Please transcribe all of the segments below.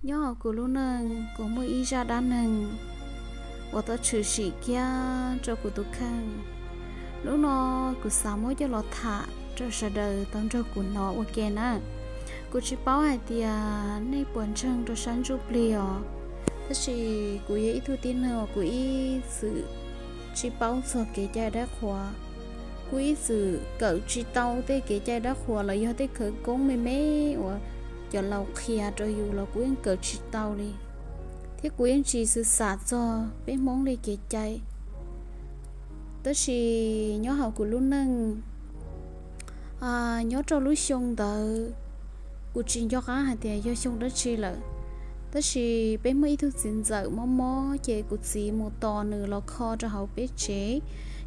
Nyob hauv kuv lub neej kuv muaj ib zaj dab neeg uas tau tshwm sim kiag rau kuv tus kheej. Hnub no kuv xav muab coj los tham rau sawv daws tau nrog kuv hnov ua ke na. Kuv tsis paub hais tias nej puas ntseeg rau sab ntsuj plig os, tab sis kuv yog ib tug tib neeg uas kuv ib txwm tsis paub txog kev cai dab qhuas. Kuv ib txwm kawm tsis tau tej kev cai dab qhuas los yog tej khawv koob me me uas cov laus qhia rau yus los kuv yeej kawm tsis tau li, thiab kuv yeej tsis xav txog peb Hmoob li kev cai. Tab sis nyob hauv kuv lub neej, nyob rau lub xyoo ntawd, kuv tsis nco qab hais tias yog xyoo dab tsi lawm, tab sis peb muaj ib tug txiv ntxawm mob mob ces kuv txiv mus tos nws los kho rau hauv peb tsev.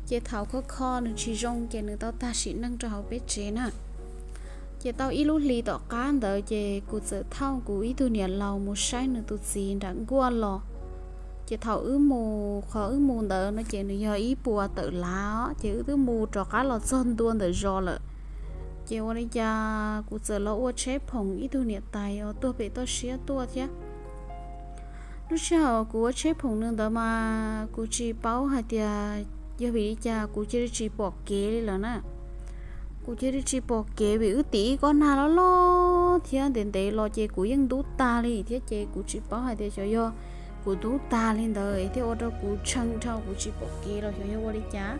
Ces thaum kho kho nws tsis zoo ces nws tau tag sim neej rau hauv peb tsev na. Ces tau ib lub hlis tom qab ntawd ces kuv txawm thauj kuv ib tug niam laus mus saib nws tus txiv nram nkuaj los. Ces thaum wb mus, qhov wb mus ntawd no ces nws yog ib puas tawm lav, ces wb twb mus rov qab los txog ntua ntawm zos lawm. Ces ua li cas kuv txawm los ua tsheb phoom ib tug niam tais uas tuaj pem toj siab tuaj thiab. Lub sij hawm kuv ua tsheb phoom nws ntawd mas kuv tsis paub hais tias yog vim li cas kuv cia li tsis pom kev li lawm na. Kuv cia li tsis pom kev vim wb tim ib kob nag loj loj thiab ntev ntev los ces kuv yeej ntub tag li thiab ces kuv tsis paub hais tias xyov yog kuv ntub tag li ntawd thiaj ua rau kuv tshee dhau kuv tsis pom kev los xyov yog ua li cas.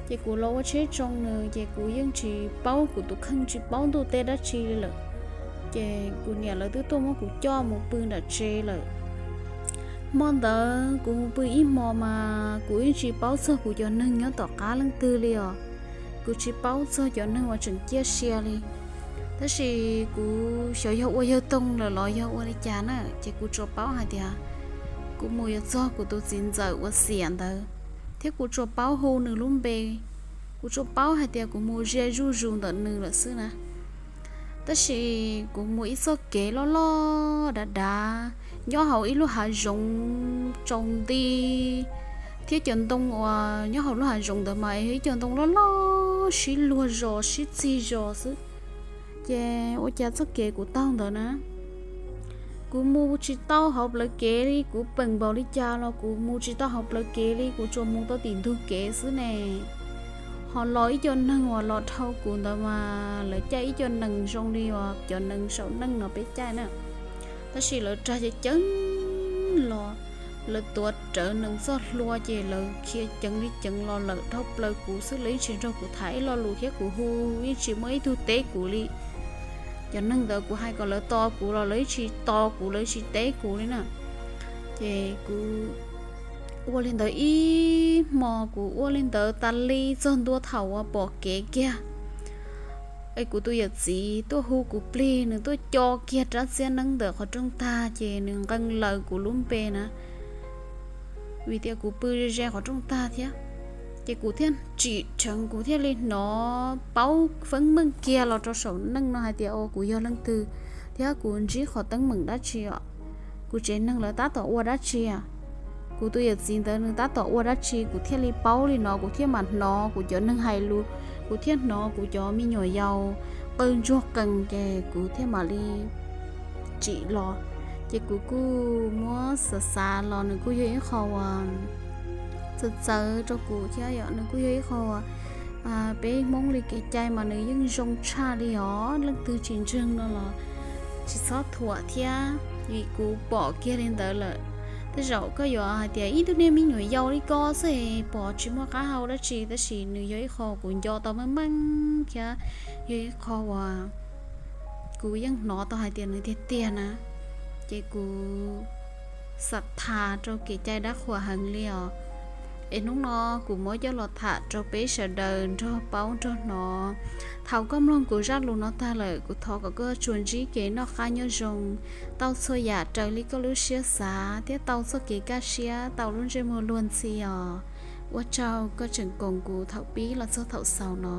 Ces kuv los ua tsheb tsoo nws ces kuv yeej tsis paub kuv tus kheej tsis paub ntuj teb dab tsi li lawm. Ces kuv niam lawv twb tuaj muab kuv coj mus pw nram tsev lawm. Hmo ntawd kuv mus pw ib hmo mas kuv yeej tsis paub txog kuv cov neeg nyob tom qab leej twg li os. Kuv tsis paub txog cov neeg uas tseem ciaj sia li. Tab sis kuv xyov yog ua yawg toog lawm los yog ua li cas na, ces kuv tsuas paub hais tias kuv mus yuav txog kuv tus txiv ntxawm uas xiam ntawd, thiab kuv tsuas paub hu nws lub npe. Kuv tsuas paub hais tias kuv mus ze zuj zus ntawm nws lawm xwb na. Tab sis kuv mus ib txoj kev loj loj dav dav nyob hauv ib lub hav zoov tsaus nti, thiab cov ntoo uas nyob hauv lub hav zoov ntawd mas yog ib cov ntoo loj loj sib luag zos sib txig zos xwb. Ces ua cas txoj kev kuv taug ntawd na, kuv mus tsis tau hauv plawv kev li, kuv peem npaum li cas los kuv mus tsis tau hauv plawv kev li, kuv tsuas mus tau tim ntug kev xwb ne. Ho los ib co neeg uas los dhau kuv ntawd mas lawv caij ib co nees zoo li uas cov nees saum neej no peb caij na. Tab sis lawv rag ceev ceev los, lawv tuav rawv nees txoj hlua ces lawv khiav ceev li ceev los lawm dhau plaws kuv xwb, lawv yeej tsis nrog kuv tham ib lo lus thiab kuv hu yeej tsis muaj ib tug teb kuv li. Cov neeg ntawd kuv hais kom lawv tos kuv los lawv yeej tsis tos kuv, lawv yeej tsis teb kuv li na. Ces kuv ua li ntawd ib hmo, kuv ua li ntawd tas li txog ntua thaum uas pom kev kiag. Es kuv tus yawm txiv tuaj hu kuv plig, nws tuaj co kiag rab txiab neeb ntawm qhov rooj tag ces nws nqee laws kuv lub npe na, vim tias kuv pw ze ze qhov rooj tag thiab. Ces kuv thiaj tsim dheev, kuv thiaj li hnov paub feeb meej kiag los rau saum neej no hais tias, o, kuv yog leej twg thiab kuv ntsib qhov teeb meem dab tsi os, kuv tsev neeg lawv tab tom ua dab tsi, kuv tus yawm txiv ntawd nws tab tom ua dab tsi, kuv thiaj li paub li no, kuv thiaj mam hnov kuv cov neeg hais lus, kuv thiaj hnov kuv cov me nyuam yaus qw ntsuag qees ces kuv thiaj mam li tsim los. Ces kuv kuj muab xav xav los nws kuj yog ib qho uas txawv txawv rau kuv thiab yom, nws kuj yog ib qho uas peb Hmoob li kev cai mas nws yeej zoo tshaj li os, leej twg tsis ntseeg no los tsis txhob thuam thiab, vim kuv pom kiag li ntawd lawm. Tej zaum koj yuav hais tias ib tug niag me nyuam yaus li ko xwb pom tsis muaj qab hau dab tsi, tab sis nws yog ib qho kuv nco tau meej meej thiab yog ib qho uas kuv yeej hnov tau hais tias nws tiag tiag na. Ces kuv xav tham rau kev cai dab qhuas heev li os. Es hnub no kuv muab coj los tham rau peb sawv daws nrog paub nrog hnov. Thaum koj mloog kuv zaj lus no tag lawm, kuv thov kom koj tsuas ntsib kev noj qab nyob zoo, tau txhua yam raws li koj lub siab xav thiab tau txoj kev kaj siab, tau lub ntsej muag luag ntxhi os. Ua tsaug koj tseem koom kuv thaum pib los txog thaum xaus no.